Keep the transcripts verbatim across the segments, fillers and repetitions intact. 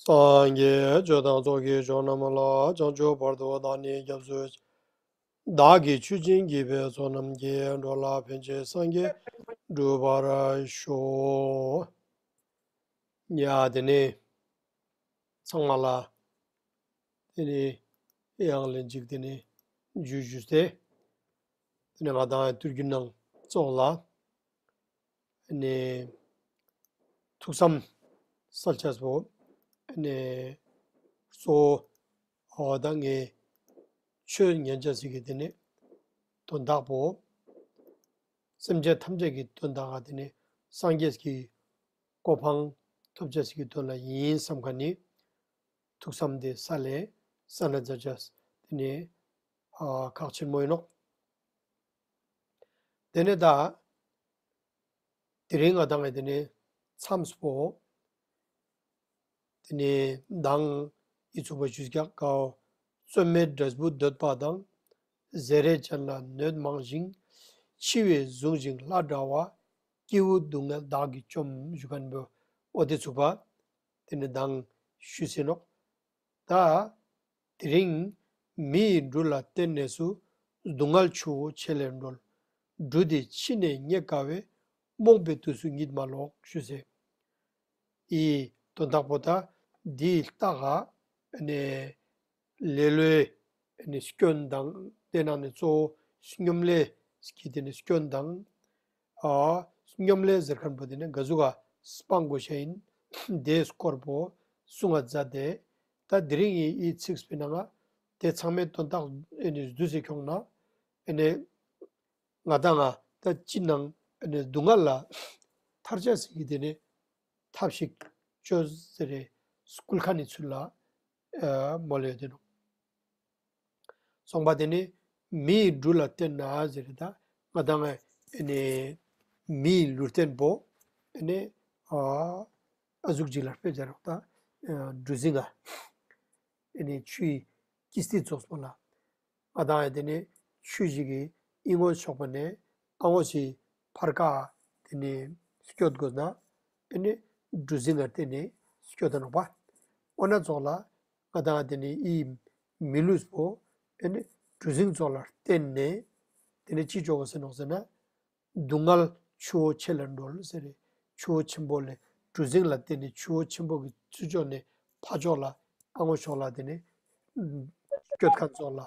སངས་རྒྱས་ཆོས་དང་ཚོགས་ཀྱི་མཆོག་རྣམས་ལ། བྱང་ཆུབ་བར་དུ་བདག་ནི་སྐྱབས་སུ་མཆི། བདག་གིས་ཆོས་བྱིན་གྱིས་སྤེལ་ཚོགས་རྣམས་ཀྱིས། འགྲོ་ལ་ཕན་ཕྱིར་སངས་རྒྱས་འགྲུབ་པར་ཤོག། ཡ་དེ་ནས་ཚང་མ་ལ་དེ་ནས་ཡང་ལན་གཅིག་དེ་ནས་ཇུ་ཞུས་ཏེ། དེ་ནས་ང་དང་དུས་རྒྱུན་ནང་ཚོགས་ལ་ནས་ཐུགས་བསམ་གསལ་ཆ་བོ་ནས་གཙོ་བོ་ཨ་ད་ངས་ཆོས་ཉན་ཆ་ཟིག་གི་དེ་ནས་དོན་དག་པོ་སེམས་ཅན་ཐམས་ཅད་ཀྱི་དོན་དག་ག་དེ་ནས་སངས་རྒྱས་ཀྱི་གོ་འཕང་ཐོབ་ཆ་ཟིག་གི་དོན་ལ་ཡིན་བསམ་མཁན་ནི་ཐུགས་བསམ་དེ་ས་ལས་ས་ན་མཛད་ཆ་དེ་ནས་ཨ་ཁག་ཆེན་མོ་ཡིན་ནོག། དེ་ནས་ད་དེ་རིང་ང་དང་ངས་དེ་ནས་མཚམས་པོ་དེ་ནས་མདང་ཡི་ཚུགས་པ་ཞུས་ཀྱག་ཀའོ། རྩོད་མེད་འབྲས་བུ་འདོད་པ་དང་། བཟེ་རེ་ཅན་ལ་གནོད་མང་ཞིང་། འཆི་བས་བཟུང་ཞིང་ལྷ་འདྲ་བ། སྐྱེ་བོ་སྡུག་བསྔལ་བདག་གིས་བཅོམ་ཞུ་མཁན་པོ་ཨོ་དེ་ཚུགས་པ་དེ་ནས་མདང་ཞུས་ཟིན་ནོག། ད་དེ་རིང་མི་ཡི་འབྲུ་ལ་བརྟེན་ནས་སུ། སྡུག་བསྔལ་ཆུ་བོ་ཆེ་ལས་སྒྲོལ། འབྲུ་དེ་ཕྱི་ནས་རྙེད་དཀའ་བས། རྨོངས་པའི་དུས་སུ་གཉིད་མ་ལོག་ཞུས་ཟེར། ཡི་དོན་དག་པོ་ད་འདིའི་རྟགས་ཨ་ནི་ལེ་ལོའི་ཨ་ནི་སྐྱོན་དང་དེ་ནང་ནས་གཙོ་བོ་སྙོམ་ལས་ཀྱི་དེ་ནི་སྐྱོན་དང་། ཨ་སྙོམ་ལས་ཟེར་མཁན་པོ་དེ་ནི་ག་ཟུག་ག་སྤང་དགོས་ཤ་ཡིན་དེའི་སྐོར་པོ་གསུང་བ་མཛད་དེ། ད་དེ་རིང་ཡི་ཡི་ཚིགས་པའི་ནང་ང་དེ་ཚང་མའི་དོན་དག་ཨ་ནི་བསྡུས་སེ་ཁྱོང་ན་ཨ་ནི་ང་དང་ང་ད་ཅི་ནང་ཨ་ནི་སྡུག་བསྔལ་ལ་ཐར་ཆ་ཟེར་གི་དེ་ནི་ཐབས་ཤིག་བཅོས་ཟེར་རེ་སྐུལ་མཁན་ནི་ཚུལ་ལ་ཨ་མོལ་ཡོད་དེ་ནོ། གསུངས་པ་དེ་ནི་མི་ཡི་འབྲུ་ལ་བརྟེན་ན་ཟེར་རེ་ད་ང་དང་ཨ་ནི་མི་ཡི་ལུས་རྟེན་པོ་ཨ་ནི་ཨ་ཨ་ཟུག་ཅིག་ལ་དཔེ་བྱ་རོགས་ད་གྲུ་གཟིངས་ཨ་ནི་ཆུའི་ཀིས་ཏི་ཙོགས་པོ་ལ། ང་དང་ཨ་དེ་ནས་ཆུ་ཞིག་གི་ཨི་ངོ་ཕྱོགས་པ་ནས་ཨ་ངོ་ཞིག་ཕར་ཀ་དེ་ནས་སྐྱོད་དགོས་ན་ཨ་ནི་གྲུ་གཟིངས་ལ་བརྟེན་ནས་སྐྱོད་ད་ནོག་པ། འོ་ན་ཙོགས་ལ་ང་དང་ཨ་དེ་ནས་ཨི་མི་ལུས་པོ་ཨ་ནི་གྲུ་གཟིངས་ཙོགས་ལ་བརྟེན་ནས་དེ་ནས་ཅི་ཆོག་གོ་ཟེར་ནོག་ཟེར་ན། སྡུག་བསྔལ་ཆུ་བོ་ཆེ་ལས་སྒྲོལ་ཟེར་རེ། ཆུ་བོ་ཆེན་པོ་ལས་གྲུ་གཟིངས་ལ་བརྟེན་ནས་ཆུ་བོ་ཆེན་པོ་གི་ཚུར་ཕྱོགས་ནས་ཕར་ཕྱོགས་ལ་ཨ་ངོ་ཕྱོགས་ལ་དེ་ནས་སྐྱོད་མཁན་ཙོགས་ལ།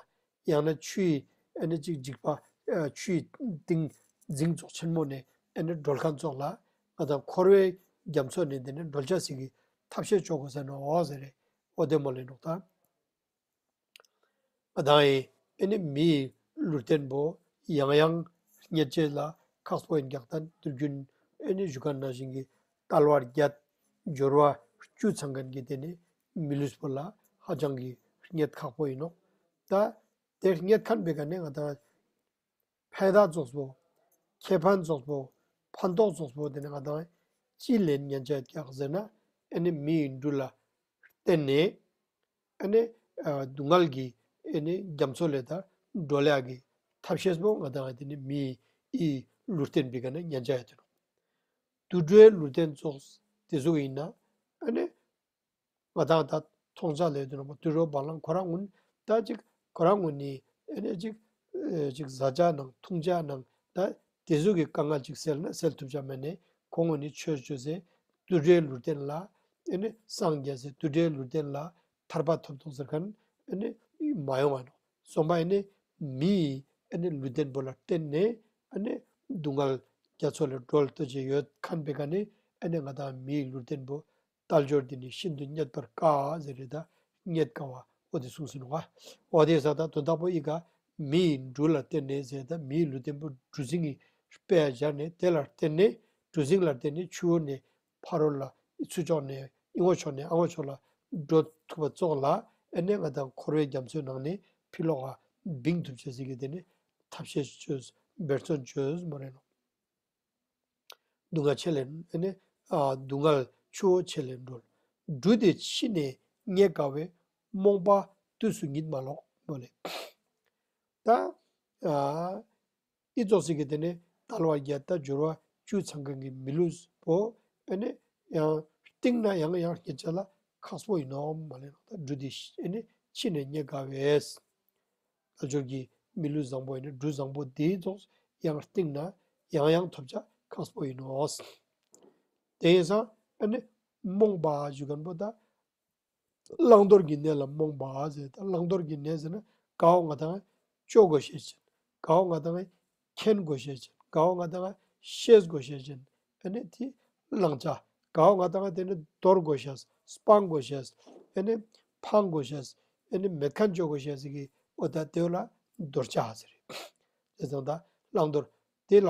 ཡང་ན་ཆུ་ཡི་ཨ་ནི་ཅིག་འཇིགས་པ་ཨ་ཆུ་ཡི་གཏིང་རྫིང་ཙོགས་ཆེན་མོ་ནས་ཨ་ནི་སྒྲོལ་མཁན་ཙོགས་ལ་ང་དང་འཁོར་བའི་རྒྱ་མཚོ་ནས་དེ་ནས་སྒྲོལ་ཆ་ཟིག་གི་ཐབས་ཤེས་ཆོག་གོ་ཟེར་ནོག་ཟེར་རེ། འོ་དེ་མོ་ལས་ནོག་ད། ང་དང་ཨེ་ཨེ་ནི་མི་ཡི་ལུས་རྟེན་པོ་ཡང་ཡང་རྙེད་བྱེད་ལ་ཁག་པོ་ཡིན་ཀྱང་ད་དུས་རྒྱུན་ཨེ་ནི་ཞུ་མཁན་ནང་བཞིན་གྱི་དལ་བ་བརྒྱད་སྦྱོར་བ་བཅུ་ཚང་མཁན་གྱི་དེ་ནི་མི་ལུས་པོ་ལ་ཧ་ཅང་གི་རྙེད་ཁག་པོ་ཡིན་ནོག། ད་དེ་རྙེད་མཁན་པའི་ག་ནས་ང་དང་ཕན་བཏགས་ཙོགས་པོ། ཁེ་ཕན་ཙོགས་པོ། ཕན་ཐོགས་ཙོགས་པོ་དེ་ནི་ང་དང་ཅི་ལེན་ཉན་ཆ་ཡོད་ཀྱག་ཟེར་ན། ཨེ་ནི་མི་ཡི་འབྲུ་ལ་བརྟེན་ནས་ཨེ་ནི་ཨ་སྡུག་བསྔལ་གྱི་ཨེ་ནི་རྒྱ་མཚོ་ལས་ད་སྒྲོལ་ཡག་གི་ཐབས་ཤེས་པོ་ང་དང་དེ་ནི་མི་ཡི་ལུས་རྟེན་པའི་ག་ནས་ཉན་ཆ་ཡོད་དེ་ནོ། དུད་འགྲོའི་ལུས་རྟེན་ཙོགས་དེ་ཟུག་ཡིན་ན་ཨེ་ནི། ང་དང་ད་མཐོང་ཆ་ལས་དུ་ནོ་དུད་འགྲོ་བ་ལང་ཁོ་རང་ངུན་ད་ཅིག་ཁོ་རང་ངུན་ནི་ཨེ་ནི་ཅིག་ཨེ་ཅིག་བཟའ་ཆ་ནང་འཐུང་ཆ་ནང་ད་དེ་ཟུག་གི་དཀའ་ངལ་ཅིག་སེལ་ན་སེལ་ཐུབ་ཆ་མེད་ནས་ཁོང་ངུན་ནི་ཆོས་བཅོས་སེ་དུད་འགྲོའི་ལུས་རྟེན་ལ་ཨེ་ནི་སངས་རྒྱས་སེ་དུད་འགྲོའི་ལུས་རྟེན་ལ་ཐར་པ་ཐོབ་ཐོབ་ཟེར་མཁན་ཨེ་ནི་མ་ཡོང་བ་ནོ། སོང་པ་ཨེ་ནི་མི་ཡི་ཨེ་ནི་ལུས་རྟེན་པོ་ལ་བརྟེན་ནས་ཨེ་ནི་སྡུག་བསྔལ་རྒྱ་མཚོ་ལས་སྒྲོལ་ཐུབ་ཆ་ཡོད་མཁན་པའི་ག་ནས་ཨེ་ནི་ང་དང་མི་ཡི་ལུས་རྟེན་པོ་དལ་འབྱོར་འདི་ནི་ཤིན་ཏུ་རྙེད་པར་དཀའ་ཟེར་རེད་ད། རྙེད་དཀའ་བ་འོ་དེ་གསུངས་སུ་ནོ་ག། འོ་དེ་ས་ད་དོན་དག་པོ་ཨི་ག་མི་ཡི་འབྲུ་ལ་བརྟེན་ནས་ཟེར་ད་མི་ཡི་ལུས་རྟེན་པོ་གྲུ་གཟིངས་ཀྱི་དཔེ་སྦྱར་ནས་དེ་ལ་བརྟེན་ནས་གྲུ་གཟིངས་ལ་བརྟེན་ནས་ཆུ་བོ་ནས་ཕ་རོལ་ལ་ཚུར་ཕྱོགས་ནས་ཨི་ངོ་ཕྱོགས་ནས་ཨ་ངོ་ཕྱོགས་ལ་འགྲོ་ཐུབ་པ་ཙོགས་ལ་ཨེ་ནས་ང་དང་འཁོར་བའི་རྒྱ་མཚོའི་ནང་ནས་ཕྱིར་ལོག་ག་བིང་ཐུབ་ཆ་ཟིག་གི་དེ་ནས་ཐབས་ཤེས་བཅོས་འབད་བརྩོན་བཅོས་མ་རེད་ནོ། སྡུག་བསྔལ་ཆེ་ལས་ཨེ་ནི་ཨ་སྡུག་བསྔལ་ཆུ་བོ་ཆེ་ལས་སྒྲོལ། འབྲུ་དེ་ཕྱི་ནས་རྙེད་དཀའ་བས། རྨོངས་པ་དུས་སུ་གཉིད་མ་ལོག་མོ་ལེ། ད་ཨ་ཨི་ཙོགས་ཟིག་གི་དེ་ནི་དལ་བ་བརྒྱད་དང་འབྱོར་བ་བཅུ་ཚང་མཁན་གྱི་མི་ལུས་པོ་ཨེ་ནི་ཡང་སྟེང་ན་ཡང་ཡང་རྙེད་ཆ་ལ་ ཁག་པོ་ཡིན་ནོ་མ་ལེན་ནོ། ད་འབྲུ་དེ་ཨ་ནི་ཕྱི་ནས་རྙེད་དཀའ་བས། དལ་འབྱོར་གྱི་མི་ལུས་བཟང་པོ་ཡིན་ན་འབྲུ་བཟང་པོ་དེའི་ཚོགས་ཡང་བཏིང་ན་ཡང་ཡང་ཐོབ་བྱ་ཁག་པོ་ཡིན་ནོ། དེ་ཡིན་ཙང་ཨ་ནི་རྨོངས་པ་ཞུ་མཁན་པོ་ད་བླང་དོར་གྱི་གནས་ལ་རྨོངས་པ་ཟེར། ད་བླང་དོར་གྱི་གནས་ཟེར་ན་དགའ་བ་ང་དང་སྤྱོད་དགོས་ཤེས་ཅན། དགའ་བ་ང་དང་མཁྱེན་དགོས་ཤེས་ཅན། དགའ་བ་ང་དང་ཤེས་དགོས་ཤེས་ཅན། ཨ་ནི་དེ་བླང་བྱ། དགའ་བ་ང་དང་དེ་ནི་དོར་དགོས་ཤེས། སྤང་དགོས་ཤེས། ཨ་ནི་ཕང་དགོས་ཤེས། ཨ་ནི་མེད་མཁན་སྤྱོད་དགོས་ཤེས་ཟེར་གི་འོ་ད་དེ་ལ་དོར་བྱ་ཟེར། བྱས་ཙང་ད་བླང་དོར་དེ་ལ་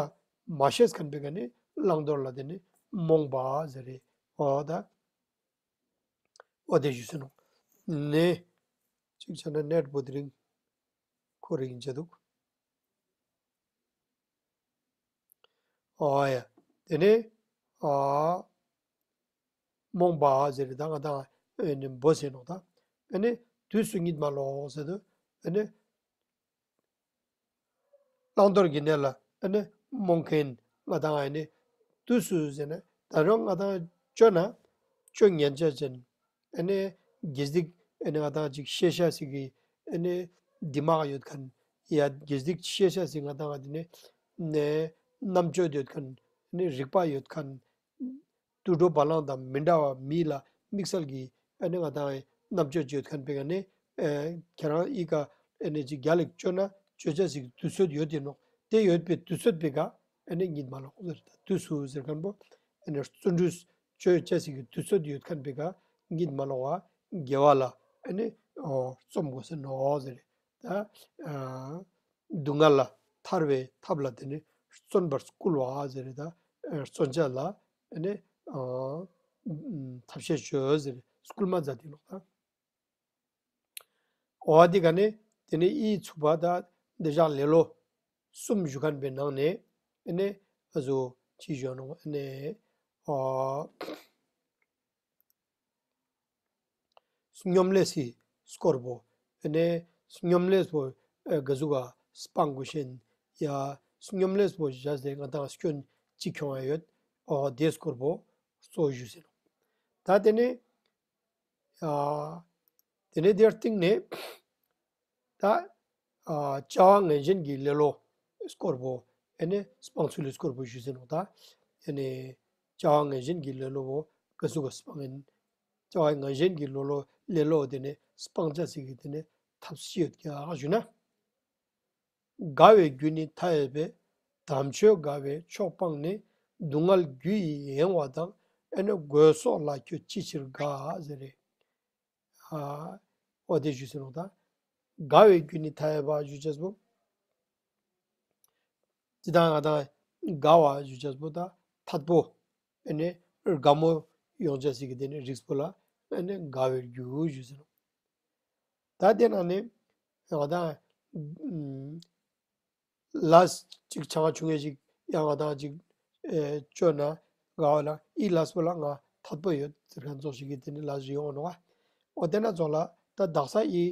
མ་ཤེས་མཁན་པའི་ག་ནི་བླང་དོར་ལ་དེ་ནི་རྨོངས་པ་ཟེར་རེད། འོ་ད། འོ་དེ་ཞུས་ཟིན་ནོ། ནས། གཅིག་བྱས་ན་ནེཊ་པོ་དེ་རིང་ཁོ་རེ་ཡིན་ཆ་འདུག་འོ་ཡ། དེ་ནས་ཨ། རྨོངས་པ་ཟེར་ད་ང་དང་ཨེ་ནི་འབོ་ཟེར་ནོ་ད། ཨེ་ནི་དུས་སུ་གཉིད་མ་ལོག་ཟེར་དུས་ཨེ་ནི། བླང་དོར་གྱི་གནས་ལ་ཨ་ནི་རྨོངས་མཁན་ང་དང་ཨ་ནི་དུས་སུ་ཟེར་ན་ད་རུང་ང་དང་སྤྱོད་ན་སྤྱོད་ཉན་ཆ་ཅན། ཨ་ནི་དགེ་སྡིག་ཨ་ནི་ང་དང་ཅིག་ཤེས་བྱ་ཟེར་གི་ཨ་ནི་དི་མག་ཡོད་མཁན། ཡ་དགེ་སྡིག་ཤེས་བྱ་ཟེར་ང་དང་ཨ་ནི་ནས་རྣམ་དཔྱོད་ཡོད་མཁན། ཨ་ནི་རིག་པ་ཡོད་མཁན། དུད་འགྲོ་བ་ལང་དང་མི་འདྲ་བ་མི་ལ་དམིགས་བསལ་གྱི་ཨ་ནི་ང་དང་རྣམ་དཔྱོད་ཡོད་མཁན་པའི་ཨ་ནི་ཨེ་ཁྱེད་རང་ཨི་ཀ་ཨ་ནི་ཅིག་རྒྱ་ལེགས་སྤྱོད་ན་སྤྱོད་བྱ་ཞིག་དུས་ཚོད་ཡོད་དེ་ནོ། དེ་ཡོད་པའི་དུས་ཚོད་པའི་ཀ་ཨ་ནི་གཉིད་མ་ལོག་ཟེར། ད་དུས་སུ་ཟེར་མཁན་པོ་ཨ་ནི་བརྩོན་འགྲུས་སྤྱོད་བྱ་ཞིག་གི་དུས་ཚོད་ཡོད་མཁན་པའི་ཀ་གཉིད་མ་ལོག་པ་དགེ་བ་ལ་ཨ་ནི་ཨོ་རྩོམ་དགོས་ཟེར་ནོ་ཟེར། ད་ཨ་སྡུག་བསྔལ་ལ་ཐར་བའི་ཐབས་ལ་དེ་ནི་བརྩོན་པར་བསྐུལ་བ་ཟེར། ད་ཨ་བརྩོན་བྱ་ལ་ཨ་ནི་ཨ་ཐབས་ཤེས་བྱོས་ཟེར། བསྐུལ་མ་མཛད་དེ་ནོ་ད། འོ་དེ་ག་ནི་དེ་ནི་ཨི་ཚུགས་པ་ད་འདི་བཞག་ལེ་ལོ་གསུམ་ཞུ་མཁན་པའི་ནང་ནས་ཨ་ནི་ཨ་ཟོ་ཅི་ཞུ་ནོ་ཨ་ནི་ཨ། སྙོམ་ལས་སི་སྐོར་པོ། ཨ་ནི་སྙོམ་ལས་པོ་ཨ་ག་ཟུག་ག་སྤང་དགོས་ཤེས། ཡ་སྙོམ་ལས་པོ་བཞག་སྟེ་ང་དང་སྐྱོན་ཅི་ཁྱོང་ཡ་ཡོད། ཨོ་དེ་སྐོར་པོ་གཙོ་བོ་ཞུས་ཟིན། ད་དེ་ནི་ཨ་དེ་ནི་དེར་སྟེང་ནས་ད་ཨ་བྱ་བ་ངན་ཞེན་གྱི་ལེ་ལོ་སྐོར་པོ། ཨ་ནི་སྤང་ཚུལ་ལས་སྐོར་པོ་ཞུས་ཟིན་ནོ་ད། ཨ་ནི་བྱ་བ་ངན་ཞེན་གྱི་ལེ་ལོ་བོ་ག་ཟུག་ག་སྤང་ཡིན། བྱ་བ་ངན་ཞེན་གྱི་ལོ་ལོ་ལེ་ལོ་དེ་ནི་སྤང་བྱ་ཟེར་གི་དེ་ནི་ཐབས་ཤེས་ཡོད་ཀྱག་ཞུ་ན། དགའ་བའི་རྒྱུ་ནི་མཐའ་ཡས་པས། དམ་ཆོས་དགའ་བའི་ཕྱོགས་སྤངས་ནས། སྡུག་བསྔལ་རྒྱུ་ཡི་གཡེང་བ་དང་། ཨེ་ནི་རྒོད་སོགས་ལ་ཁྱོད་ཅི་ཕྱིར་དགའ་ཟེར་རེད། ཨ་འོ་དེ་ཞུས་ཟིན་ནོ་ད། དགའ་བའི་རྒྱུ་ནི་མཐའ་ཡས་པ་ཞུ་བྱས་པོ། ཇི་ལྟར་ང་དང་དགའ་བ་ཞུ་བྱས་པོ་ད་ཐད་པོ། ཨེ་ནི་དགའ་མོ་ཡོང་བྱས་ཟེར་གི་དེ་ནི་རིགས་པོ་ལ་ཨེ་ནི་དགའ་བའི་རྒྱུ་ཞུས་ཟིན་ནོ། ད་དེ་ནང་ནས་ང་དང་ལས་ཅིག་བྱང་ཆུང་ངེ་ཞིག་ཡང་ང་དང་ཅིག་ཨེ་བཅོས་ན་དགའ་བ་ལ་ཨི་ལས་པོ་ལ་ང་ཐད་པོ་ཡོད་ཟེར་མཁན་ཚོ་ཞིག་གི་དེ་ནི་ལས་ཞིག་ཡོང་ནོ་བ། འོ་དེ་ན་ཚོ་ལ་ད་དག་ས་ཨི་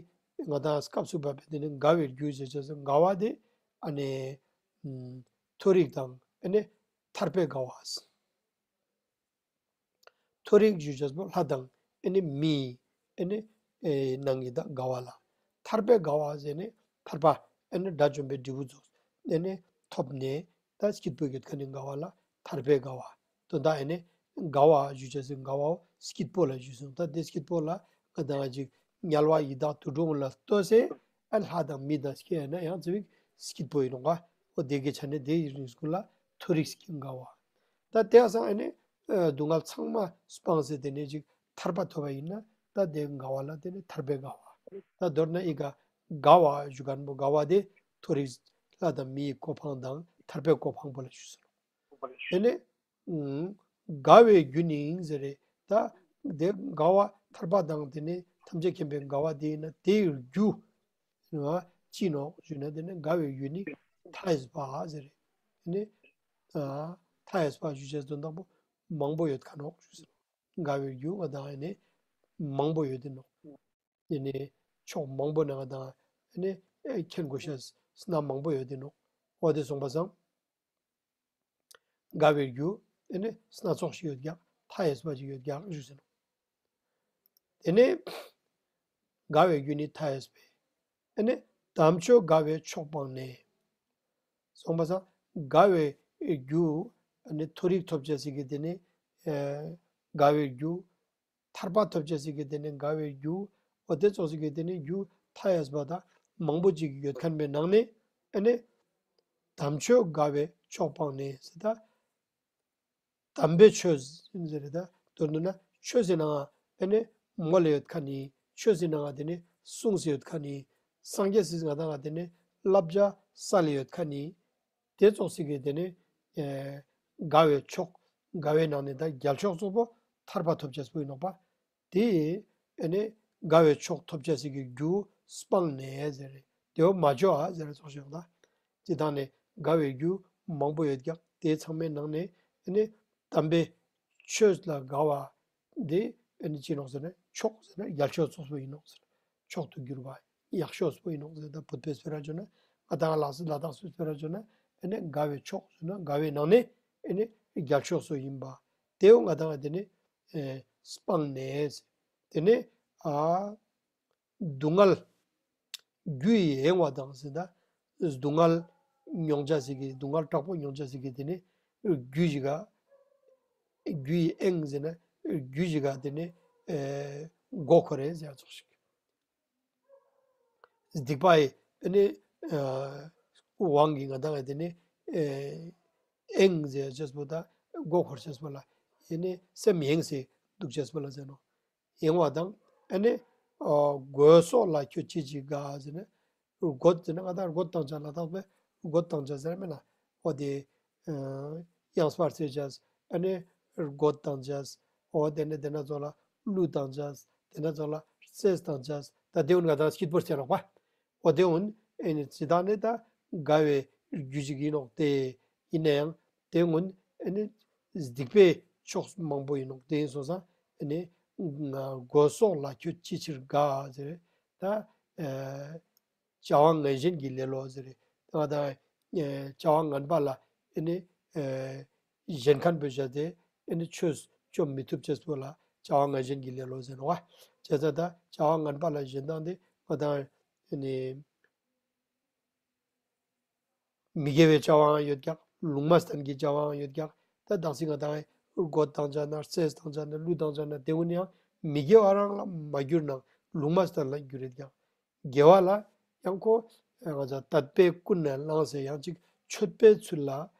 ང་དང་སྐབས་སུ་བབས་པའི་དེ་ནི་དགའ་བའི་རྒྱུ་ཞེས་བྱ་ཟེར་དགའ་བ་དེ་ཨ་ནི་མཐོ་རིས་དང་ཨ་ནི་ཐར་པའི་དགའ་བ། མཐོ་རིས་ཞུ་བྱས་པོ་ལྷ་དང་ཨེ་ནི་མི་ཨེ་ནི་ཨེ་ནང་གི་ད་དགའ་བ་ལ། ཐར་པའི་དགའ་བ་ཟེར་ནི་ཐར་པ་ཨེ་ནི་དགྲ་བཅོམ་པའི་འབྲས་བུ་རྫོགས་ཨེ་ནི་ཐོབ་ནས་ད་སྐྱིད་པོ་ཡོད་མཁན་ནི་དགའ་བ་ལ་ཐར་པའི་དགའ་བ། དོན་དག་ཨེ་ནི་དགའ་བ་ཞུ་བྱས་ཟེར་དགའ་བ་སྐྱིད་པོ་ལ་ཞུ་སོང་། ད་དེ་སྐྱིད་པོ་ལ་ང་དང་ཅིག་དམྱལ་བ་ཡི་དྭགས་དུད་འགྲོ་ལ་ལྟོས་ཟེར་ཨ་ལྷ་དང་མི་དང་སྐྱེ་ཡ་ན་ཡང་ཙི་བིག་སྐྱིད་པོ་ཡིན་ནོ་ག། འོ་དེ་གི་ཆ་ནས་དེ་ཡི་རིང་སྐུ་ལ་མཐོ་རིས་ཀྱི་དགའ་བ། ད་དེ་སང་ཨེ་ནི་ཨ་སྡུག་བསྔལ་ཚང་མ་སྤངས་ཟེར་དེ་ནས་ཅིག་ཐར་པ་ཐོབ་པ་ཡིན་ན་ད་དེ་དགའ་བ་ལ་དེ་ནི་ཐར་པའི་དགའ་བ། ད་མདོར་ན་ཨི་ཀ་དགའ་བ་ཞུ་མཁན་པོ་དགའ་བ་དེ་མཐོ་རིས་ལྷ་དང་མིའི་གོ་འཕང་དང་ཐར་པའི་གོ་འཕང་པོ་ལ་ཞུ་ཟེར་ནོ། དེ་ནས་ཨུམ་དགའ་བའི་རྒྱུ་ནི་ཟེར་རེད། ད་དེ་དགའ་བ་ཐར་པ་དང་དེ་ནས་ཐམས་ཅད་མཁྱེན་པའི་དགའ་བ་དེ་ཡིན་ན་དེའི་རྒྱུ་ཅི་ནོ་ཞུ་ན་དེ་ནི་དགའ་བའི་རྒྱུ་ནི་མཐའ་ཡས་པ་ཟེར་རེད། དེ་ནི་ཨ་མཐའ་ཡས་པ་ཞུ་བྱས་དོན་དག་པོ་མང་པོ་ཡོད་ཁ་ནོག་ཞུ་ཟེར། དགའ་བའི་རྒྱུ་ང་དང་ཨེ་ནི་མང་པོ་ཡོད་དེ་ནོག་དེ་ནི་ཕྱོགས་མང་པོ་ནས་ང་དང་ཨེ་ནི་ཨེ་མཁྱེན་དགོས་ཤེས་སྣ་མང་པོ་ཡོད་དེ་ནོག་འོ་དེ་སོང་པ་སང་དགའ་བའི་རྒྱུ་ཨེ་ནི་སྣ་ཚོགས་ཤིག་ཡོད་ཀྱག་མཐའ་ཡས་པ་ཅིག་ཡོད་ཀྱག་ཞུ་ཟེར་ནོག་དེ་ནས་དགའ་བའི་རྒྱུ་ནི་མཐའ་ཡས་པས། ཨ་ནི་དམ་ཆོས་དགའ་བའི་མཆོག་སྤངས་ནས། སོང་པ་སང་དགའ་བའི་རྒྱུ། ཨ་ནི་མཐོ་རིས་ཐོབ་བྱ་ཟེར་གི་དེ་ནི་ཨེ་དགའ་བའི་རྒྱུ། ཐར་པ་ཐོབ་བྱ་ཟེར་གི་དེ་ནི་དགའ་བའི་རྒྱུ། འོ་དེ་ཙོགས་ཟེར་གི་དེ་ནི་རྒྱུ་མཐའ་ཡས་པ་དང་མང་པོ་ཅིག་ཡོད་མཁན་པའི་ནང་ནས། ཨ་ནི་དམ་ཆོས་དགའ་བའི་མཆོག་སྤངས་ནས་ཟེར་ད། དམ་པའི་ཆོས་ཟེར་ད། མདོར་བསྡུ་ན་ཆོས་ཟེར་ནའང་ཨ་ནི་མོལ་ལ་ཡོད་མཁན་ནི། ཆོས་ཟེར་ནའང་དེ་ནི་གསུངས་སུ་ཡོད་མཁན་ནི། སངས་རྒྱས་ཟེར་ང་དང་དེ་ནི་བསླབ་བྱ་སལ་ལ་ཡོད་མཁན་ནི། དེ་ཙོགས་ཟེར་གི་དེ་ནི་ཨེ་དགའ་བའི་མཆོག། དགའ་བའི་ནང་ནས་ད་རྒྱལ་མཆོག་གཙོ་བོ་ཐར་པ་ཐོབ་བྱ་སྤོ་ཡིན་ནོག་པ། དེ་ཨ་ནི་དགའ་བའི་མཆོག་ཐོབ་བྱ་ཟེར་གི་རྒྱུ་སྤངས་ནས་ཟེར། དེ་བ་མ་ལྕོགས་ཨ་ཟེར་ཙོགས་ཤིག་ཡོང་ད། ཅི་ད་ནི་དགའ་བའི་རྒྱུ་མང་པོ་ཡོད་ཀྱང་དེ་ཚང་མའི་ནང་ནས་ཨ་ནི་དམ་པའི་ཆོས་ལ་དགའ་བ་འདི་ཨ་ནི་ཅི་ནོག་ཟེར་ན་མཆོག་ཟེར་ན་རྒྱལ་མཆོག་ཙོགས་པོ་ཡིན་ནོག་ཟེར། མཆོག་ཏུ་གྱུར་པ་ཡག་ཤོས་པོ་ཡིན་ནོག་ཟེར། ད་བོད་པའི་སྤེ་ར་བརྗོད་ན་ང་དང་ལགས་སི་ལ་དྭགས་སི་སྤེ་ར་བརྗོད་ན་ཨ་ནི་དགའ་བའི་མཆོག་ཟེར་ན་དགའ་བའི་ནང་ནས་ཨ་ནི་རྒྱལ་མཆོག་སོ་ཡིན་པ། དེའོ་ང་དང་དེ་ནི་ཨེ་སྤངས་ནས་དེ་ནི་ཨ་སྡུག་བསྔལ་རྒྱུ་ཡི་གཡེང་བ་དང་ཟེར་ད། སྡུག་བསྔལ་མྱོང་བྱ་ཟེར་གི་སྡུག་བསྔལ་དྲག་པོ་མྱོང་བྱ་ཟེར་གི་དེ་ནི་རྒྱུ་ཞིག་ག་རྒྱུ་ཡི་གཡེང་ཟེར་ན་རྒྱུ་ཞིག་ག་དེ་ནི་ཨེ་མགོ་འཁོར་རེད་ཟེར་ཡ་ཙོགས་ཤིག་སྡིག་པ་ཡི་ཨ་ནི་ཨེ་དབང་གིས་ང་དང་ཨེ་དེ་ནི་ཨེ་གཡེང་ཟེར་ཅེས་པོ་ད་མགོ་འཁོར་ཅེས་པོ་ལ་ཨེ་ནི་སེམས་གཡེངས་སེ་འདུག་ཅེས་པོ་ལ་ཟེར་ནོ། གཡེང་བ་དང་ཨ་ནི་ཨ་རྒོད་སོགས་ལ་ཁྱོད་ཅི་ཞིག་དགའ་ཟེར་ན། རྒོད་ཟེར་ན་ང་དང་རྒོད་བཏང་བྱ་ལ་དྭགས་པས་རྒོད་བཏང་བྱ་ཟེར་མེད་ན། འོ་དེ་ཨ་གཡང་སྤར་རྩེ་བྱས་ཨ་ནི་རྒོད་བཏང་བྱས། འོ་དེ་ནས་དེ་ན་ཚོ་ལ་གླུ་བཏང་བྱས། དེ་ན་ཚོ་ལ་རྩེས་བཏང་བྱས། ད་དེ་འུན་ང་དང་སྐྱིད་པོར་བྱས་ནོག་པ། འོ་དེ་འུན་ཨེ་ནི་ཇི་ལྟར་ནི་ད་དགའ་བའི་རྒྱུ་ཞིག་ཡིན་ནོག་སྟེ། ཡིན་ན་ཡང་དེ་འུན་ཨེ་ནི་སྡིག་པའི་ཕྱོགས་མང་པོ་ཡིན་ནོག་དེ་ཡིན་སོང་ཙང་ཨེ་ནི་རྒོད་སོགས་ལ་ཁྱོད་ཅི་ཕྱིར་དགའ་ཟེར། ད་ཨེ་བྱ་བ་ངན་གཞན་གྱི་ལེ་ལོ་ཟེར། ད་ད་ཨེ་བྱ་བ་ངན་པ་ལ་ཨེ་ནི་ཨེ་གཞན་ཁན་པོ་བྱས་ཏེ་ཨེ་ནི་ཆོས་བཅོམ་མི་ཐུབ་ཅེས་པོ་ལ་བྱ་བ་ངན་གཞན་གྱི་ལེ་ལོ་ཟེར་ནོ་བ། བྱས་ཙང་ད་བྱ་བ་ངན་པ་ལ་གཞན་དང་དེ་ང་དང་ཨེ་ནི་མི་དགེ་བའི་བྱ་བའང་ཡོད་ཀྱང་ལུང་མ་བསྟན་གྱི་བྱ་བའང་ཡོད་ཀྱང་ད་དག་སི་ང་དང་རྒོད་བཏང་བྱ་ན་རྩེས་བཏང་བྱ་ན་གླུ་བཏང་བྱ་ན་དེ་འུན་ཡང་མི་དགེ་བ་རང་ལ་མ་གྱུར་ནའང་ལུང་མ་བསྟན་ལ་འགྱུར་རེད་ཀྱང་། དགེ་བ་ལ་ཡང་ཁོ་ང་ཚོ་དད་པས་ཀུན་ནས་བསླངས་ཟེར་ཡང་ཅིག་མཆོད་པའི་ཚུལ་ལ་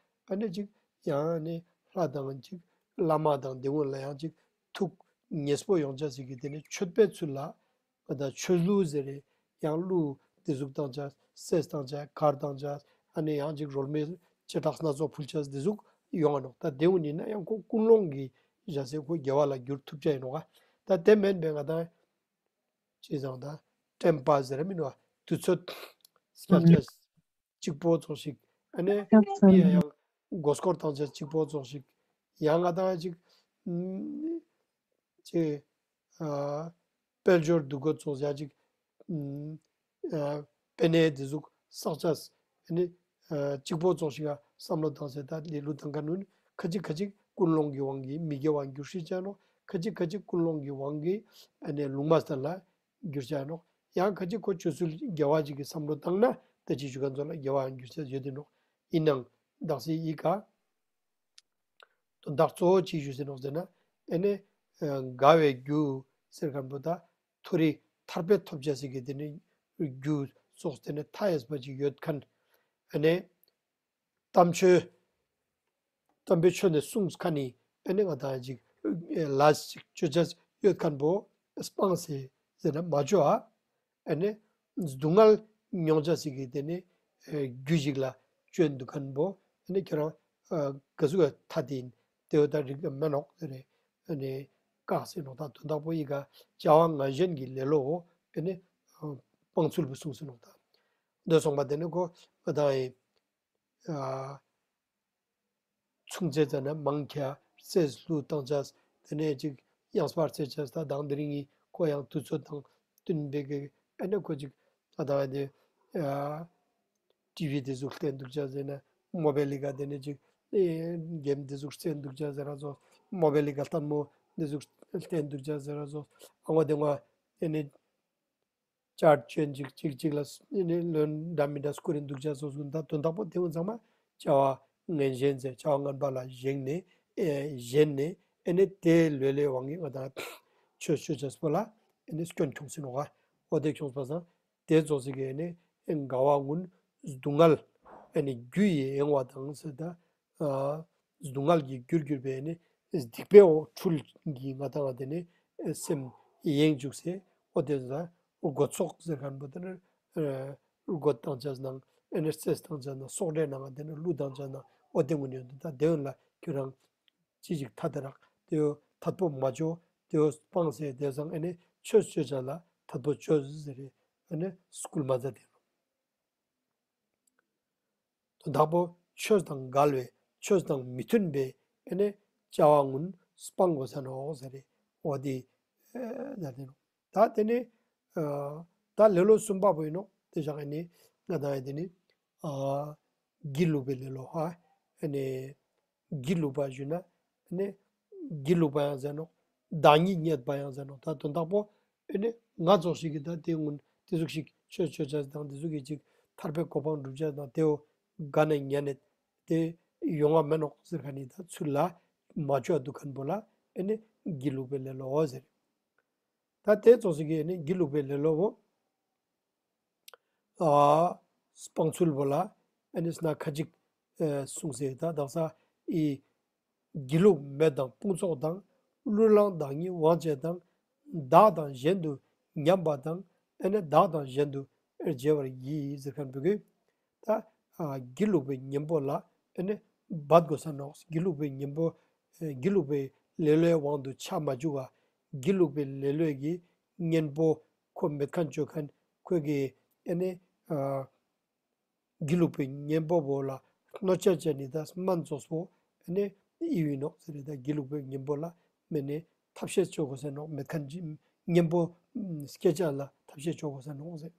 ཨ་ནི་ཅིག་ཡང་ནི་ལྷ་དང་ཅིག་བླ་མ་དང་དེ་འུན་ལ་ཡང་ཅིག་ཐུགས་མཉེས་པོ་ཡོང་བྱ་ཟེར་གི་དེ་ནི་མཆོད་པའི་ཚུལ་ལ་ང་དང་ཆོས་གླུ་ཟེར་རེད། ཡང་གླུ་དེ་ཟུག་བཏང་བྱ་རྩེས་བཏང་བྱ་གར་བཏང་བྱ་ཨ་ནི་ཡང་ཅིག་རོལ་མོའི་བྱེ་བྲག་སྣ་ཚོགས་ཕུལ་བྱ་དེ་ཟུག་ཡོང་ང་ནོག་ད་དེ་འུན་ཡིན་ན་ཡང་ཁོ་ཀུན་སློང་གི་བྱ་ཟེར་ཁོ་དགེ་བ་ལ་འགྱུར་ཐུབ་བྱ་ཡིན་ནོག་ད་དེ་མིན་པའི་ང་དང་ཅི་ཟེར་ད་དྲན་པ་ཟེར་མིན་ནོ། དུས་ཚོད་སྐྱལ་བྱ་གཅིག་པོ་ཙོགས་ཤིག་ཨ་ནི་མི་ཡ་ཡང་མགོ་སྐོར་བཏང་བྱ་གཅིག་པོ་ཙོགས་ཤིག་ཡང་ང་དང་ཅིག་ཅིག་ཨ་དཔལ་འབྱོར་འདུ་འགོད་ཚོགས་བྱ་ཅིག་ཨ་དཔེ་ནས་དེ་ཟུག་བསགས་བྱས་ཨ་ནི་ཨ་གཅིག་པོ་ཙོགས་ཤིག་ཨ་བསམ་བློ་བཏང་ཟེར་ད་ལས་ལུགས་དང་ག་ནུན་ཁ་ཅིག་ཁ་ཅིག་ཀུན་སློང་གི་དབང་གིས་མི་དགེ་བ་འགྱུར་ཤེས་བྱ་ནོ། ཁ་ཅིག་ཁ་ཅིག་ཀུན་སློང་གི་དབང་གིས་ཨ་ནི་ལུང་མ་བསྟན་ལ་འགྱུར་བྱ་ནོ། ཡང་ཁ་ཅིག་ཁོ་ཆོས་ཚུལ་དགེ་བ་ཅིག་གི་བསམ་བློ་བཏང་ན་ད་ཅི་ཞུ་ག་ཚོ་ལ་དགེ་བ་འགྱུར་བྱ་ཡོད་དེ་ནོ། ཡིན་ནང་དག་སི་ཡི་ག་དོན་དག་གཙོ་བོ་ཅི་ཞུ་ཟེར་ནོག་ཟེར་ན། ཨེ་ནི་ཨ་དགའ་བའི་རྒྱུ་ཟེར་མཁན་པོ་ད་མཐོ་རིས་ཐར་པའི་ཐོབ་བྱ་ཟེར་གི་དེ་ནི་རྒྱུ་སོགས་དེ་ནི་མཐའ་ཡས་པ་ཅིག་ཡོད་མཁན། ཨེ་ནི་དམ་ཆོས་དམ་པའི་ཆོས་ནས་གསུངས་མཁན་ནི་ཨེ་ནི་ང་དང་ཅིག་ལ་ཅིག་ཅོ་བྱ་ཡོད་མཁན་པོ་སྤངས་ཟེར་ཟེར་ན་མ་ཅོ་ཨ། ཨ་ནི་སྡུག་བསྔལ་མྱོང་བྱ་ཟེར་གི་དེ་ནི་ཨེ་རྒྱུ་ཞིག་ལ་སྤྱོད་འདུག་མཁན་པོ་ཨ་ནི་ཁྱེད་རང་ཨ་ག་ཟུག་ག་ཐ་དེ་ཡིན་དེ་བ་ད་རིག་མེད་ནོག་ཟེར་རེད། ཨ་ནི་བཀག་ཟེར་ནོག་ད་དོན་དག་པོ་ཡི་ག་བྱ་བ་ངན་གཞན་གྱི་ལེ་ལོ་བོ་ཨ་ནི་ཨ་སྤང་ཚུལ་བོ་གསུངས་ཟེར་ནོག་ད་འདོད་སོང་པ་དེ་ནི་ཁོ་ང་དང་ཡིན། ཨ་ཆུང་ཙེ་ཙ་ན་མང་ཁྱ་རྩེས་གླུ་བཏང་བྱས་དེ་ནས་ཅིག་དབྱངས་པར་རྩེ་བྱས་ད་དང་དེ་རིང་གི་ཁོ་ཡང་དུས་ཚོད་དང་བསྟུན་པའི་གི་ཨ་ནི་ཁོ་ཅིག་ད་ད་དེ་ཨ་ཊི་ཝི་དེ་ཟུག་བལྟས་འདུག་བྱས་ཟེར་ན་མོ་བེལ་ལི་ག་དེ་ནས་ཅིག་ཨེ་གེམ་དེ་ཟུག་རྩེ་འདུག་བྱས་ཟེར་ར་ཚོ་མོ་བེལ་ལི་ག་ལྟད་མོ་ འདི་ཟུག་བསྟན་འདུག་ཅག་ཟེར་ར་སོ། ཨ་ང་དེ་ང་ཨེ་ནི་ཅར་ཅན་ཅིག་ཅིག་ཅིག་ལ་ཨེ་ནི་ལོན་འདྲ་མི་འདྲ་སྐུ་རིན་འདུག་ཅག་སོ་སོ། ད་དོན་དག་པོ་དེ་འུ་ཚང་མ་བྱ་བ་ངན་ཞེན་ཟེར་བྱ་བ་ངན་པ་ལ་བཞེངས་ནས་ཨེ་ཞེན་ནས་ཨེ་ནི་དེ་ལོས་ལས་དབང་གིས་ང་དང་ཆོས་ཆོས་ཅག་སྤོ་ལ་ཨེ་ནི་སྐྱོན་ཁྱོངས་ཟིན་ནོ་ག། འོ་དེ་ཁྱོངས་པ་སང་དེ་ཙོགས་ཟིག་གི་ཨེ་ནི་དགའ་བ་གུན་སྡུག་བསྔལ་ཨེ་ནི་རྒྱུ་ཡི་གཡེང་བ་དང་ཟེར་ད། སྡུག་བསྔལ་གྱི་རྒྱུར་གྱུར་པའི་ནི་སྡིག་པའི་འཁྲུལ་གྱིས་ང་དང་དེ་ནི་སེམས་གཡེང་བཅུག་སེ། འོ་དེ་ལ་སྒོ་ཚོགས་ཟེར་མཁན་པོ་དེ་ནི་སྒོ་བཏང་བྱས་ནང་ཨེ་ནི་རྩེས་བཏང་བྱས་ནང་སོག་སྒྲའི་ནང་དེ་ནི་གླུ་བཏང་བྱས་ནང་འོ་དེ་ངོ་ནས་ད་དེ་ཡོན་ལ་ཁྱོད་རང་ཅི་ཞིག་ཐ་དེ་རག་དེ་ཡོ་ཐད་པོ་མ་བྱོ། དེ་ཡོ་སྤང་སེ་དེ་སང་ཨེ་ནི་ཆོས་ཆོས་བྱ་ལ་ཐད་པོ་བྱོ་ཟེར་རེ་ཨེ་ནི་སྐུལ་མ་མཛད་དེ། དོན་དག་པོ་ཆོས་དང་འགལ་བའི་ཆོས་དང་མི་མཐུན་པའི་ཨེ་ནི་བྱ་བ་ངུན་སྤང་དགོས་ས་ནོག་ཟེར་རེ། འོ་དེ་ཨེ་ད་དེ་ནོ། ད་དེ་ནི་ཨ་ད་ལེ་ལོ་གསུམ་པ་པོ་ཡིན་ནོ། དེ་བཞག་ཨེ་ནི་ང་དང་ཨེ་དེ་ནི་ཨ་སྒྱིད་ལུག་པའི་ལེ་ལོ་ཧ། ཨེ་ནི་སྒྱིད་ལུག་པ་ཞུས་ན་ཨེ་ནི་སྒྱིད་ལུག་པ་ཡང་ཟེར་ནོག། བདག་ཉིད་རྙེད་པ་ཡང་ཟེར་ནོག། ད་དོན་དག་པོ་ཨེ་ནི་ང་ཙོགས་ཤིག་གིས་ད་དེ་སྔོན་དེ་ཟུག་ཤིག་ཆོས་ཆོས་བྱས་དང་དེ་ཟུག་གི་ཅིག་ཐར་པའི་གོ་འཕང་སྒྲུབ་བྱས་དང་དེའོ་དགའ་ནས་ཉན་ནས་དེ་ཡོང་བ་མེད་ནོག་ཟེར་མཁན་ནི་ད་ཚུལ་ལ་མ་བཅོས་འདུག་མཁན་པོ་ལ་ཨེ་ནི་སྒྱིད་ལུག་པའི་ལེ་ལོ་ཟེར། ད་དེ་ཙོགས་ཤིག་གིས་ཨེ་ནི་སྒྱིད་ལུག་པའི་ལེ་ལོ་བོ། ཨ་སྤང་ཚུལ་བོ་ལ་ཨ་ནི་སྣ་ཁ་ཅིག་ཨ་གསུངས་སེ། ད་དག་ས་ཨི་སྒྱིད་ལུག་མེད་དང་དཔུང་ཚོགས་དང་། གླུར་བླངས་བདག་ཉིད་དབང་བྱེད་དང་། བདག་དང་གཞན་དུ་ཉམས་པ་དང་། ཨ་ནི་བདག་དང་གཞན་དུ་བརྗེ་བར་བགྱི་ཟེར་མཁན་བོད་ཀྱི་ད་ཨ་སྒྱིད་ལུག་པའི་གཉེན་པོ་ལ་ཨ་ནི་འབད་དགོས་ས་ནོག། སྒྱིད་ལུག་པའི་གཉེན་པོ་ཨ་སྒྱིད་ལུག་པའི་ལེ་ལོའི་དབང་དུ་ཆ་མ་བཅུག་ག། སྒྱིད་ལུག་པའི་ལེ་ལོའི་གི་གཉེན་པོ་ཁོ་མེད་མཁན་བཅོ་མཁན་ཁོ་གི་ཨེ་ནི་ཨ་སྒྱིད་ལུག་པའི་གཉེན་པོ་བོ་ལ་གནོད་བྱ་བྱས་ནི་ད་སྨན་ཙོགས་པོ་ཨེ་ནི་ཨི་བི་ནོག་ཟེར་རེ། ད་སྒྱིད་ལུག་པའི་གཉེན་པོ་ལ་མེད་ནི་ཐབས་ཤེས་བཅོ་དགོས་ས་ནོག། མེད་མཁན་གྱི་གཉེན་པོ་སྐྱེ་བྱ་ལ་ཐབས་ཤེས་བཅོ་དགོས་ས་ནོག་ཟེར།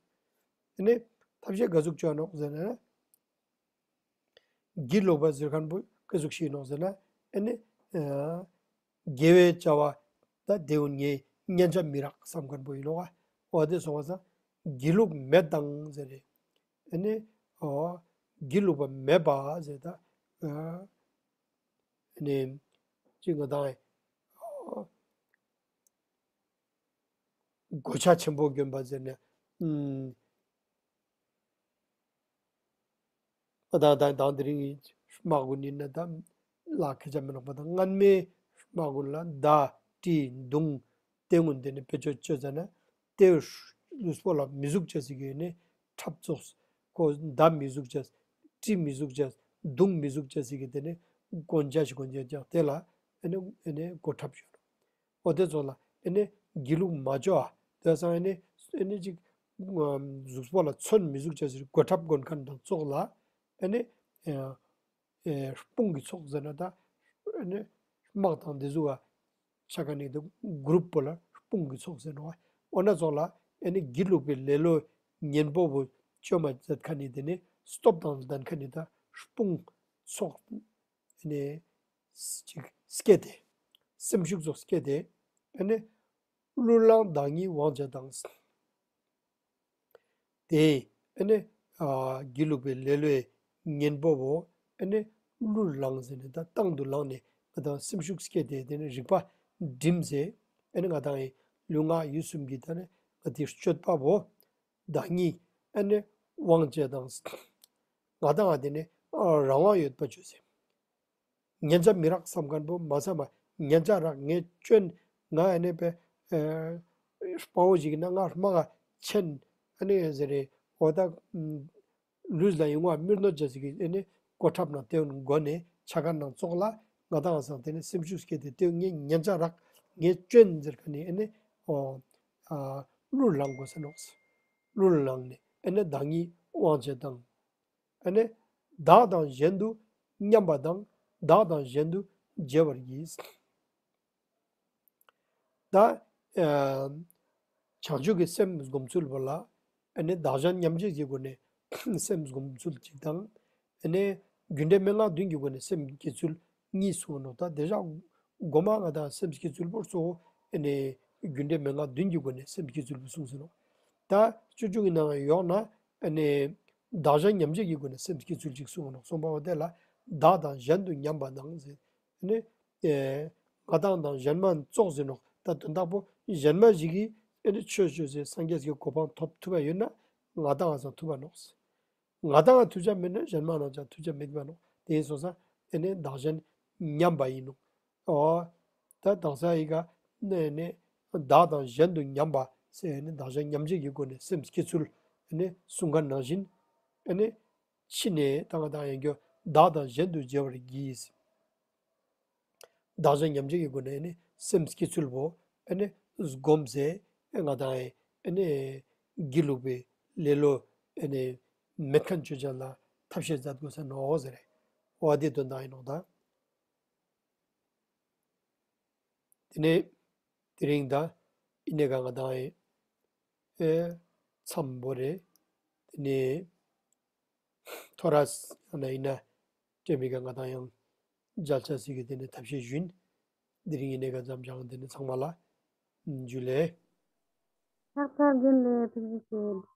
ཨེ་ནི་ཐབས་ཤེས་ག་ཟུག་བཅོ་ནོག་ཟེར་ན། སྒྱིད་ལུག་པ་ཟེར་མཁན་པོ་ག་ཟུག་ཤིག་ནོག་ཟེར་ན། ཨེ་ནི་ཨ་དགེ་བའི་བྱ་བ་ད་དེ་འུ་ངས་ཉན་བྱ་མི་རག་བསམ་མཁན་པོ་ཡིན་ནོག། འོ་དེ་སོང་བ་སང་སྒྱིད་ལུག་མེད་དང་ཟེར་རེ། ཨེ་ནི་ཨོ་སྒྱིད་ལུག་པ་མེད་པ་ཟེར་ད་ཨ་ཨེ་ནི་ཅི་ང་དང་ཨོ་གོ་ཆ་ཆེན་པོ་གྱོན་པ་ཟེར་ནས་ཨུམ། ད་ད་ད་དེ་རིང་དམག་དགོན་ཡིན་ན་ད་ལ་ཁེ་ཆ་མི་ནོག་པ་དང་སྔན་མའི་དམག་དགོན་ལ་མདའ་གྲི་མདུང་དེ་སྔོན་དེ་ནི་བེད་སྤྱོད་བཅོས་ཙ་ན་དེ་ལུས་པོ་ལ་མི་ཟུག་ཅེས་ཟིག་ཡོད་ནི་ཁྲབ་ཙོགས་ཁོ་མདའ་མི་ཟུག་ཅེས་གྲི་མི་ཟུག་ཅེས་མདུང་མི་ཟུག་ཅེས་ཟིག་གི་དེ་ནི་གོན་ཆ་ཞིག་གོན་ཆ་ཀྱང་དེ་ལ་ཨེ་ནི་ཨེ་ནི་གོ་ཁྲབ་ཡོད། འོ་དེ་ཚོ་ལ་ཨེ་ནི་སྒྱིད་ལུག་མ་བཅོ་ཨ། དེ་སང་ཨེ་ནི་ཨེ་ནི་ཅིག་གཟུགས་པོ་ལ་ཚོན་མི་ཟུག་ཅེས་ཟེར་གོ་ཁྲབ་གོན་མཁན་དང་ཚོགས་ལ་ཨེ་ནི་ཨེ་དཔུང་གི་ཚོགས་ཟེར་ན་ད་ཨེ་ནི་དམག་དང་དེ་ཟུག་ཆ་ག་ནི་དེ་གུ་རུབ་པོ་ལ་དཔུང་གི་ཚོགས་ཟེར་ནོ། འོ་ན་ཚོགས་ལ་ཨེ་ནི་སྒྱིད་ལུག་པའི་ལེ་ལོ་གཉེན་པོ་བོ་བཅོ་མ་མཛད་མཁན་ནི་དེ་ནི་སྟོབས་དང་ལྡན་མཁན་ནི་ད་དཔུང་ཚོགས་ཨེ་ནི་ཅིག་སྐྱེ་དེ། སེམས་ཤུགས་ཚོགས་སྐྱེ་དེ། ཨེ་ནི་གླུར་བླངས་བདག་ཉིད་དབང་བྱེད་དང་། དེ་ཨེ་ནི་ཨ་སྒྱིད་ལུག་པའི་ལེ་ལོའི་གཉེན་པོ་བོ་ཨེ་ནི་གླུར་བླངས་ཟེར་ནས་ད་བཏང་དུ་བླངས་ནས་ང་དང་སེམས་ཤུགས་སྐྱེ་དེ་དེ་ནི་རིག་པ་སྒྲིམ་ཟེར། ཨེ་ནི་ང་དང་ཡི་ལུས་ངག་ཡིད་གསུམ་གྱི་ད་ནི་ང་དེ་སྤྱོད་པ་བོ་བདག་ཉིད་ཨེ་ནི་དབང་བྱེད་དང་། ང་དང་ང་དེ་ནི་ཨ་རང་དབང་ཡོད་པ་བཅོས་ཟེར། ཉན་བྱ་མི་རག་བསམ་མཁན་པོ་མ་བསམ་པ་ཉན་བྱ་རག་ངས་སྐྱོན་ང་ཨ་ནི་པའི་ཨ་དཔའ་བོ་ཞིག་ཡིན་ན་ང་དམག་ག་ཆེན་ཨ་ནི་ཟེར་རེ་འོ་ད་ལུས་ལ་ཡོང་བ་མིར་གནོད་བྱ་ཟིག་གི་ཨ་ནི་གོ་ཁྲབ་ནང་དེ་མགོ་ནས་ཆ་ག་ནང་ཙོགས་ལ་ང་དང་ང་སང་དེ་ནི་སེམས་ཤུགས་སྐྱེ་དེ་དེ་ངས་ཉན་བྱ་རག་ངས་སྐྱོན་ཟེར་མཁན་ནི་ཨ་ནི་ཨོ་ཨ་གླུར་བླང་དགོས་ས་ནོག། གླུར་བླངས་ནས་ཨ་ནི་བདག་ཉིད་དབང་བྱེད་དང་། ཨ་ནི་བདག་དང་གཞན་དུ་མཉམ་པ་དང་། བདག་དང་གཞན་དུ་བརྗེ་བར་བགྱི། ད་ཨ་བྱང་ཆུབ་ཀྱི་སེམས་སྒོམ་ཚུལ་བོ་ལ་ཨ་ནི་བདག་གཞན་མཉམ་བརྗེ་གི་སྒོ་ནས་སེམས་སྒོམ་ཚུལ་གཅིག་དང་། ཨ་ནི་རྒྱུ་འབྲས་མན་ངག་བདུན་གྱི་སྒོ་ནས་སེམས་བསྐྱེད་ཚུལ་གཉིས་གསུངས་ནོ། ད་དེ་བཞག་ གོ་མ་ང་དང་སེམས་བསྐྱེད་ཚུལ་པོ་གཙོ་བོ་ཨ་ནི་རྒྱུ་འབྲས་མན་ངག་བདུན་གྱི་སྒོ་ནས་སེམས་བསྐྱེད་ཚུལ་པོ་གསུངས་ཟིན་ནོ། ད་སྤྱོད་འཇུག་གི་ནང་ཡོག་ན་ཨ་ནི་བདག་གཞན་མཉམ་བརྗེ་གི་སྒོ་ནས་སེམས་བསྐྱེད་ཚུལ་ཅིག་གསུངས་ནོ། གསུངས་པ་འོ་དེ་ལ་བདག་དང་གཞན་དུ་མཉམ་པ་དང་ཟེར། ཨ་ནི་ཨེ་ང་དང་དང་གཞན་མ་ཙོགས་ཟེར་ནོ། ད་དོན་དག་པོ་གཞན་མ་ཞིག་གིས་ཨ་ནི་ཆོས་ཅོས་ཟེར་སངས་རྒྱས་ཀྱི་གོ་འཕང་ཐོབ་ཐུབ་པ་ཡོད་ན་ང་དང་ང་ཚང་ཐུབ་པ་ནོག། ང་དང་ང་ཐུབ་ཆ་མེད་ན་གཞན་མ་ནང་ཅང་ཐུབ་ཆ་མེད་པ་ནོག། དེ་ཡིན་སོང་ཙང་ཨ་ནི་བདག་གཞན་མཉམ་པ་ཡིན་ནོ། ཨོ། ད་དག་ས་ཡི་ག་ནས་ནས་བདག་དང་གཞན་དུ་མཉམ་པ་ཟེར་ནས་བདག་གཞན་མཉམ་བརྗེ་གི་སྒོ་ནས་སེམས་བསྐྱེད་ཚུལ་ཨ་ནི་གསུང་མཁན་ནང་བཞིན་ཨ་ནི་ཕྱི་ནས་ད་ང་དང་ཡང་རྒྱུ་བདག་དང་གཞན་དུ་བརྗེ་བར་བགྱི། བདག་གཞན་མཉམ་བརྗེ་གི་སྒོ་ནས་ཨ་ནི་སེམས་བསྐྱེད་ཚུལ་པོ་ཨ་ནི་སྒོམ་ཟེར་ང་དང་ཨ་ནི་སྒྱིད་ལུག་པའི་ལེ་ལོ་ཨ་ནི་མེད་མཁན་ཆོས་ཅན་ལ་ཐབས་ཤེས་མཛད་དགོས་ས་ནོ་ཟེར་རེད། འོ་དེ་དོན་དག་ཡིན་ནོ་ད། དེ་ནས་དེ་རིང་ད་ཨི་ནེ་ག་ང་དང་ཨེ་མཚམས་བོ་རེད། དེ་ནས་ཐོ་རས་ཡང་ན་ཨི་ན་ཏྲེ་མི་ག་ང་དང་ཡང་མཇལ་ཆ་སི་གི་དེ་ནས་ཐབས་ཤེས་ཞུན། དེ་རིང་ཨི་ནེ་ག་མཚམས་བཞག་དེ་ནས་ཚང་མ་ལ་འཇུ་ལེ། ལྷག་པར་རྒན་ལས་ཐུགས་རྗེ་ཆེ།